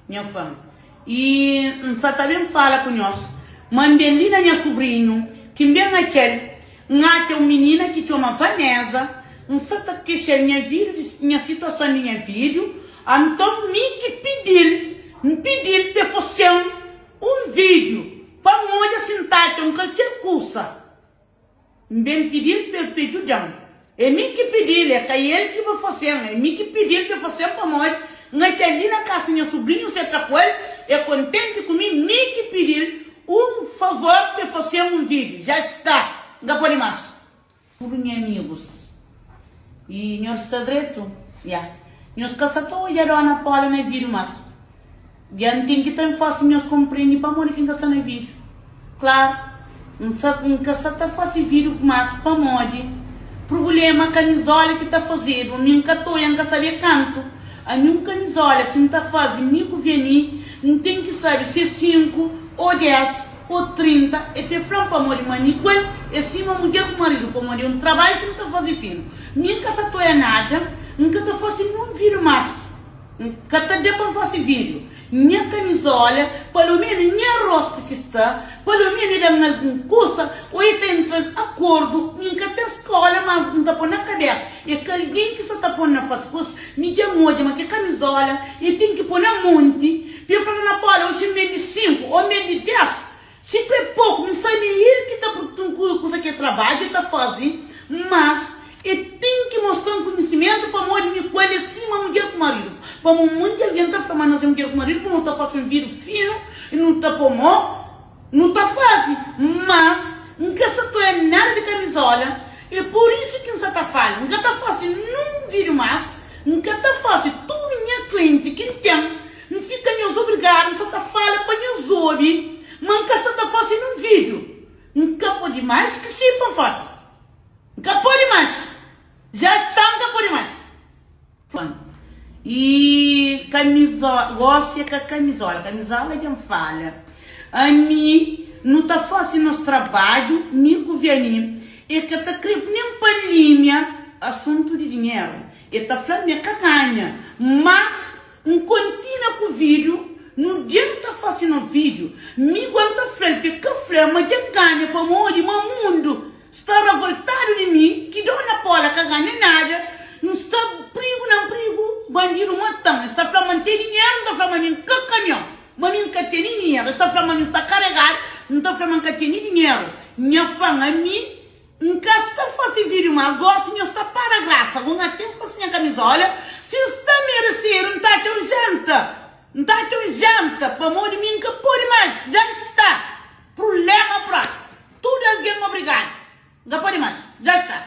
Nha fan. I N sa ta ben fala ku nhos ma N ben li na nha subrinhu ki N ben atxa-l. N atxa un minina ki txoma Vaneza, N sa ta kexa-l nha vidu di nha situason di nha vidu, anton mi ki pidi-l, N pidi-l pa e fose-m un vidiu pa N odja si N ta atxa un kalker kusa. N ben pidi-l pa e djuda-m. É mi ki pidi-l, é ka el ki ba fase-m. É mi ki pidi-l pa e fase-m pamodi N atxa-l li na kasa nha subrinhu seta ku el, e kontenti ku mi. Mi ki pidi-l un favor pa e fase-m un vídiu. Já sta! N ka pode más. Tudu nha amigus i nhos sta dretu? Ya. Nhos ka sa ta odja dona Paula na vídiu más. Dja N ten ki ta fase nhos konprende pamodi ki N ka sta na vídiu. Klaru, N sa, N ka sa ta fase vídiu más pamodi prubléma kamizóla ki ta fazedu. Mi N ka ta oia, N ka sabe kantu. Ami un kamizóla si N ta faze mi ku Viani, N ten ki sabe si é 5 ô 10 ô 30. É pa e fla-m pamodi ma mi ku el é sima mudjer ku maridu, pamodi é un trabadju ki nu ta faze finu. Mi N ka sa ta oia nada, N ka ta fase ninhun vídiu más. N ka ta da pa N fase vídiu. Nha kamizola, palomenu nha rostu ki sta, palomenu e da-m algun kusa, o e ta entra akordu, mi N ka ten skola, mas N ta po na kabesa, e ka algen ki sa ta po-m na fase kusa, mi dja N odja ma ke kamizola e ten ki po na monti, pa e fla na Paula, oxi N bende 5 o N bende 10, Si ku é poku, mi sabe el ki ta kuza ki é trabadju el ta faze, mas e ten ki mostra-m kunhisimentu pamodi mi ku el é sima mudjer ku maridu. Pamo munti algen ta fla ma nos é mudjer ku maridu pamo nu ta fase un vidu finu i nu ta po mo, nu ta faze, mas N ka sa toia nada di kamizola, é pur isu ki N sa ta fala, N ka ta fase nun vidu mas, N ka ta fase tudu nha klienti ki N ten. N fika nhos obrigadu, N sa ta fala pa nhos obi ma N ka sa ta fase nun vídiu. N ka pode más ki si pa N fase. N ka pode más. Já sta, N ka pode más. Fla-m. I kamizola, gósi é ka kamizola, kamizola dja N fala. Ami, nu ta fase nos trabadju, mi ku Viani, e ka ta kre nen pa limia asuntu di dinheru. E ta fla ma e ka ganha, mas N kontina ku vídiu, nu dia nu ta fase no vídiu, mi gua N ta fla-l pe ka fla ma dja N ganha pamodi ma mundu sta ravoltadu di mi ki dona Paula ka ganha nada, N sta prigu na N prigu bandidu mata-m, es ta fla ma N tene dinheru, N ta fla ma mi N ka kamion, ma mi N ka tene dinheru, es ta fla ma mi sta karegadu, N ta fla ma N ka tene dinheru, nha fan ami. N ka sta fase vídiu más gósi nhos ta para grasa go N até fase nha kamizola si N sta merecedu N ta atxa un janta N ta atxa un janta pamodi mi N ka pode más dja N sta prulema pra tudu algen obrigadu N ka pode más dja N sta.